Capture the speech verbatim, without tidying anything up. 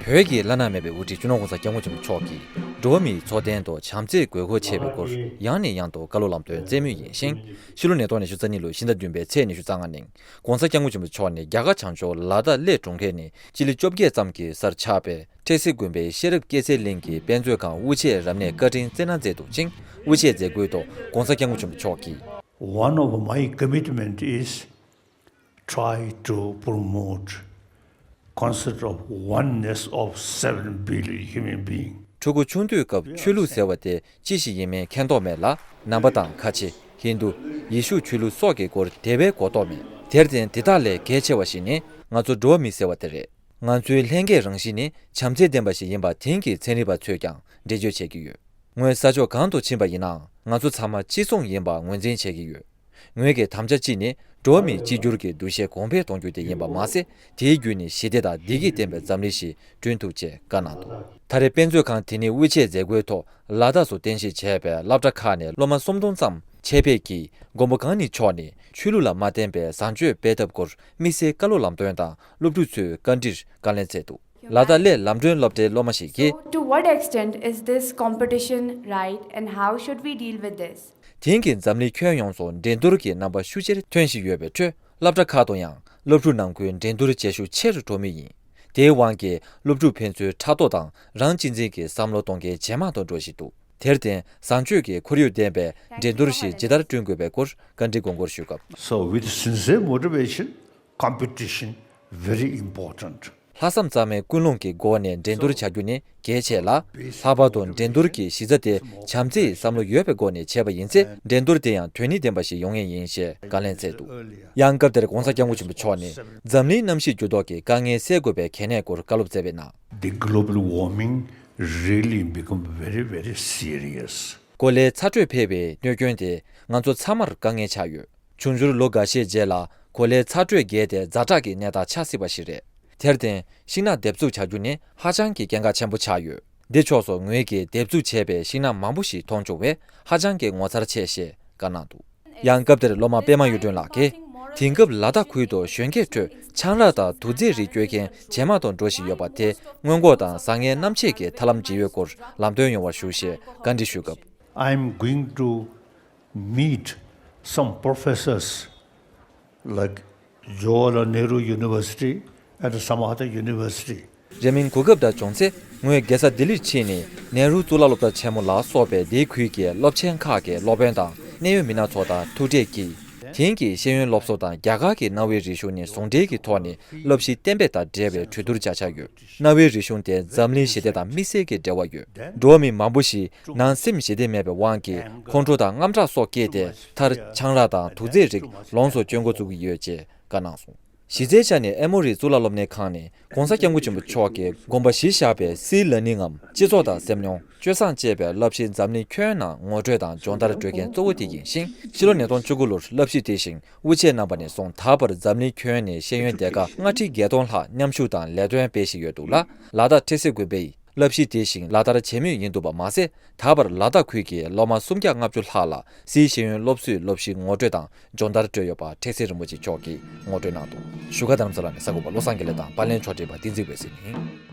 བོད་ཀྱི་བླ་ན་མེད་པའི་དབུ་ཁྲིད་སྤྱི་ནོར་༸གོང་ས་༸སྐྱབས་མགོན་ཆེན་པོ་མཆོག་གིས་འགྲོ་བ་མིའི་འཚོ་རྟེན་དུ་བྱམས་བརྩེའི་དགོས་མཁོ་ཆེ་བའི་སྐོར་ཡང་ནས་ཡང་དུ་བཀའ་སློབ་ལམ་སྟོན་སྩལ་མུས་ཡིན་ཞིང་། ཕྱི་ལོ་ཉིས་སྟོང་ཉི་ཤུ་རྩ་གཉིས་ལོའི་ཕྱི་ཟླ་བདུན་པའི་ཚེས་ཉི་ཤུ་རྩ་ལྔ་ཉིན་༸གོང་ས་༸སྐྱབས་མགོན་ཆེན་པོ་མཆོག་ནས་རྒྱ་གར་བྱང་ཕྱོགས་ལ་དྭགས་གླེ་གྲོང་ཁྱེར་ནས་སྤྱི་ལེ་བཅོ་བརྒྱད་ཙམ་གྱི་སར་ཆགས་པའི་ཁྲེ་སི་དགོན་པའི་ཤེས་རབ་སྐྱེད་ཚལ་གླིང་གི་དཔེ་མཛོད་ཁང་དབུ་ཆེ་རབ་གནས་བཀའ་དྲིན་བསྩལ་གནང་མཛད་འདུག་ཅིང་། དབུ་ཆེའི་མཛད་སྒོའི་ཐོག་༸གོང་ས་༸སྐྱབས་མགོན་ཆེན་པོ་མཆོག་གིས། One of my commitment is try to promote concept of oneness of seven billion human being. ཕྲུ་གུ་ཆུང་དུས་སྐབས་ཆོས་ལུགས་ཟེར་བ་དེ་ཅི་ཞིག་ཡིན་མིན་མཁྱེན་རྟོགས་མེད་ལ། ནང་པ་དང་ཁ་ཆེ། ཧིན་རྡུ། ཡེ་ཤུ་ཆོས་ལུགས་སོགས་ཀྱི་སྐོར་དེ་བས་གོ་རྟོགས་མེད། དེར་བརྟེན་དེ་དག་ལས་གལ་ཆེ་བ་ཞིག་ནི་ང་ཚོ་འགྲོ་བ་མི་ཟེར་བ་དེ་རེད། ང་ཚོའི་ལྷན་སྐྱེས་རང་བཞིན་ནི་བྱམས་བརྩེ་ལྡན་པ་ཞིག་ཡིན་པ་དེང་གི་ཚན་རིག་པ་ཚོས་ཀྱང་འགྲེལ་བརྗོད་བྱེད་ཀྱི་ཡོད། ངོས་ས་ཕྱོགས་གང་དུ་ཕྱིན་པ་ཡིན་ནའང་ང་ཚོ་ཚང་མ་གཅིག་མཚུངས་ཡིན་པ་ངོས་འཛིན་བྱེད་ཀྱི་ཡོད། ངོས་ཀྱི་དམ་བཅའ་གཅིག་ནི་འགྲོ་བ་མིའི་གཅིག་གྱུར་གྱི་འདུ་ཤེས་གོང་འཕེལ་གཏོང་རྒྱུ་དེ་ཡིན་པ་མ་ཟད། དེའི་བརྒྱུད་ནས་ཞི་བདེ་དང་བདེ་སྐྱིད་ལྡན་པའི་འཛམ་གླིང་ཞིག་བསྐྲུན་ཐུབ་ཅེས་བཀའ་གནང་འདུག་ད་རེས་དཔེ་མཛོད་ཁང་དེ་ནི་དབུ་ཆེའི་མཛད་སྒོའི་ཐོག་ལ་དྭགས་སུ་རྟེན་གཞི་བྱས་པའི་སློབ་གྲྭ་ཁག་ནས་སློབ་མ་སུམ་སྟོང་ཙམ་ཆེད་ཕེབས་ཀྱིས་མགོན་པོ་གང་ཉིད་མཆོག་ནས་ཆོས་ལུགས་ལ་མ་བརྟེན་པའི་བཟང་སྤྱོད་སྤེལ་ཐབས་སྐོར་དམིགས་བསལ་བཀའ་སློབ་ལམ་སྟོན་དང་སློབ་ཕྲུག་ཚོའི་བཀའ་འདྲིར་བཀའ་ལན་སྩལ་འདུག་ལ་དྭགས་གླེ་ལམ་སྒྲོན་སློབ་གྲྭའི་སློབ་མ་ཞིག་གིས། So, to what extent is this competition right and how should we deal with this? དེང་གི་འཛམ་གླིང་ཁྱོན་ཡོངས་སུ་འགྲན་བསྡུར་གྱི་རྣམ་པ་ཤུགས་ཆེར་ཐོན་བཞིན་ཡོད་པའི་ཁྲོད། སློབ་གྲྭ་ཁག་ཏུ་ཡང་སློབ་ཕྲུག་ནང་ཁུལ་འགྲན་བསྡུར་བྱེད་ཤུགས་ཆེ་རུ་འགྲོ་མུས་ཡིན། དེའི་དབང་གིས་སློབ་ཕྲུག་ཕན་ཚུན་ཕྲག་དོག་དང་རང་གཅེས་འཛིན་གྱི་བསམ་བློ་གཏོང་མཁན་ཇེ་མང་དུ་འགྲོ་བཞིན་འདུག་དེར་བརྟེན་བཟང་སྤྱོད་ཀྱི་ཁོར་ཡུག་ལྡན་པའི་འགྲན་བསྡུར་ཞིག་ཇི་ལྟར་བསྐྲུན་དགོས་པའི་སྐོར་བཀའ་འདྲི་དགོངས་སྐོར་ཞུས་སྐབས། So, with sincere motivation, competition very important. ལྷག་བསམ་གཙང་མའི་ཀུན་སློང་གི་སྒོ་ནས་འགྲན་བསྡུར་བྱ་རྒྱུ་ནི་གལ་ཆེ་ལ། ལྷག་པར་དུ་འགྲན་བསྡུར་གྱི་གཞི་རྩ་དེ་བྱམས་བརྩེའི་བསམ་བློ་ཡོད་པའི་སྒོ་ནས་བྱས་པ་ཡིན་ཚེ། འགྲན་བསྡུར་དེ་ཡང་དོན་སྙིང་ལྡན་པ་ཞིག་ཡོང་ངེས་ཡིན་ཞེས་བཀའ་ལན་སྩལ་འདུག་ཡང་སྐབས་དེར་༸གོང་ས་༸སྐྱབས་མགོན་ཆེན་པོ་མཆོག་ནས་འཛམ་གླིང་གནམ་གཤིས་འགྱུར་ལྡོག་གི་དཀའ་ངལ་སེལ་དགོས་པའི་གལ་གནད་སྐོར་བཀའ་སློབ་སྩལ་བའི་ནང་། The global warming really become very, very serious. གོ་ལའི་ཚ་དྲོད་འཕེལ་བའི་གནོད་སྐྱོན་དེ་ང་ཚོ་ཚང་མར་དཀའ་ངལ་ཆགས་ཡོད། འབྱུང་འགྱུར་ལོ་འགའ་ཤས་རྗེས་ལ་གོ་ལའི་ཚ་དྲོད་རྒྱས་ཏེ་ཛ་དྲག་གི་གནས་སྟངས་ཆགས་སྲིད་པ་ཞིག་རེད། དེར་བརྟེན་ཤིང་ནགས་འདེབས་འཛུགས་བྱ་རྒྱུ་ནི་ཧ་ཅང་གི་གལ་འགངས་ཆེན་པོ་ཆགས་ཡོད། འདི་ཕྱོགས་སུ་ངོས་ཀྱིས་འདེབས་འཛུགས་བྱས་པའི་ཤིང་ནགས་མང་པོ་ཞིག་མཐོང་བྱུང་བས་ཧ་ཅང་གི་ངོ་མཚར་ཆེ་ཞེས་བཀའ་གནང་འདུག་ཡང་སྐབས་དེར་སློབ་མ་པད་མ་གཡུ་སྒྲོན་ལགས་ཀྱིས། དེང་སྐབས་ལ་དྭགས་ཁུལ་དུ་གཞོན་སྐྱེས་ཁྲོད་ཆང་རག་དང་དུག་རྫས་རིགས་སྤྱོད་མཁན་ཇེ་མང་དུ་འགྲོ་བཞིན་ཡོད་པ་དེ་སྔོན་འགོག་དང་བཟང་ངན་རྣམ་འབྱེད་ཀྱི་ཐབས་ལམ་ཇི་ཡོད་སྐོར་ལམ་སྟོན་ཡོང་བར་ཞུ་ཞེས་བཀའ་འདྲི་ཞུས་སྐབས། I am going to meet some professors like Jawaharlal Nehru University and some other university. རེས་མིན་གོ་སྐབས་འདྲ་བྱུང་ཚེ། ངོས་རྒྱལ་ས་ལྡི་ལིར་ཕྱིན་ནས་ནེ་རུ་གཙུག་ལག་སློབ་གྲྭ་ཆེན་མོ་ལ་སོགས་པའི་དེའི་ཁུལ་གྱི་སློབ་ཆེན་ཁག་གི་སློབ་དཔོན་དང་གནད་ཡོད་མི་སྣ་ཚོ་དང་ཐུག་འཕྲད་ཀྱིས། དེང་གི་ཤེས་ཡོན་སློབ་གསོ་དང་རྒྱ་གར་གྱི་གནའ་བོའི་རིག་གཞུང་ནས་ཟུང་འབྲེལ་གྱི་ཐོག་ནས་བསླབ་གཞི་གཏན་འབེབས་དང་འབྲེལ་བའི་གྲོས་བསྡུར་བྱ་འཆར་ཡོད། གནའ་བོའི་རིག་གཞུང་དེ་འཛམ་གླིང་ཞི་བདེ་དང་དམིགས་བསལ་གྱི་འབྲེལ་བ་ཡོད། འགྲོ་བ་མི་མང་པོ་ཞིག་ནང་སེམས་ཞི་བདེ་མེད་པའི་དབང་གིས་ཁོང་ཁྲོ་དང་དངངས་སྐྲག་སོགས་སྐྱེས་ཏེ། མཐར་ཆང་རག་དང་དུག་རྫས་རིགས་ལོངས་སུ་སྤྱོད་འགོ་བཙུགས་ཀྱི་ཡོད་ཅེས་བཀའ་གནང་སོང་། གཞི་རྩའི་ཆ་ནས་ཨེ་མོ་རི་གཙུག་ལག་སློབ་གཉེར་ཁང་ནས་༸གོང་ས་༸སྐྱབས་མགོན་ཆེན་པོ་མཆོག་གི་དགོངས་པ་གཞི་བཞག་པའི་སིལ་ལར་ནིང་ངམ་སྤྱི་ཚོགས་དང་སེམས་མྱོང་། སྤྱོད་བཟང་ཅེས་པའི་བསླབ་གཞི་འཛམ་གླིང་ཁྱོན་ནང་ངོ་སྤྲོད་དང་སྦྱོང་བརྡར་སྤྲོད་མཁན་གཙོ་བོ་དེ་ཡིན་ཞིང་། ཕྱི་ལོ་ཉིས་སྟོང་བཅུ་དགུ་ལོར་བསླབ་གཞི་དེ་བཞིན་དབུ་ཆེ་རྣམ་པ་ནས་བཟུང་ད་བར་འཛམ་གླིང་ཁྱོན་ནས་ཤེས་ཡོན་སྡེ་ཁག་ལྔ་ཁྲི་བརྒྱད་སྟོང་ལྷག་མཉམ་ཞུགས་དང་ལས་དོན་སྤེལ་བཞིན་ཡོད་འདུག་ལ། ལ་དྭགས་ཁྲེ་སི་དགོན་པས་བསླབ་གཞི་དེ་བཞིན་ལག་བསྟར་བྱེད་མུས་ཡིན་འདུག་པ་མ་ཟད། ད་བར་ལ་དྭགས་ཁུལ་གྱི་སློབ་མ་སུམ་བརྒྱ་ལྔ་བཅུ་ལྷག་ལ་སིལ་ཤེས་ཡོན་སློབ་གསོའི་སློབ་གཞི་ངོ་སྤྲོད་དང་སྦྱོང་བརྡར་སྤྲོད་ཡོད་པ་ཁྲེ་སི་རིན་པོ་ཆེ་མཆོག་གིས་ངོ་སྤྲོད་གནང་འདུག་བཞུགས་སྒར་རྡ་རམ་ས་ལ་ནས་གསར་འགོད་པ་བློ་བཟང་དགེ་ལེགས་དང་པར་ལེན་ཕྱོགས་སྒྲིག་པ་བསྟན་འཛིན་འོད་ཟེར་ཡིན།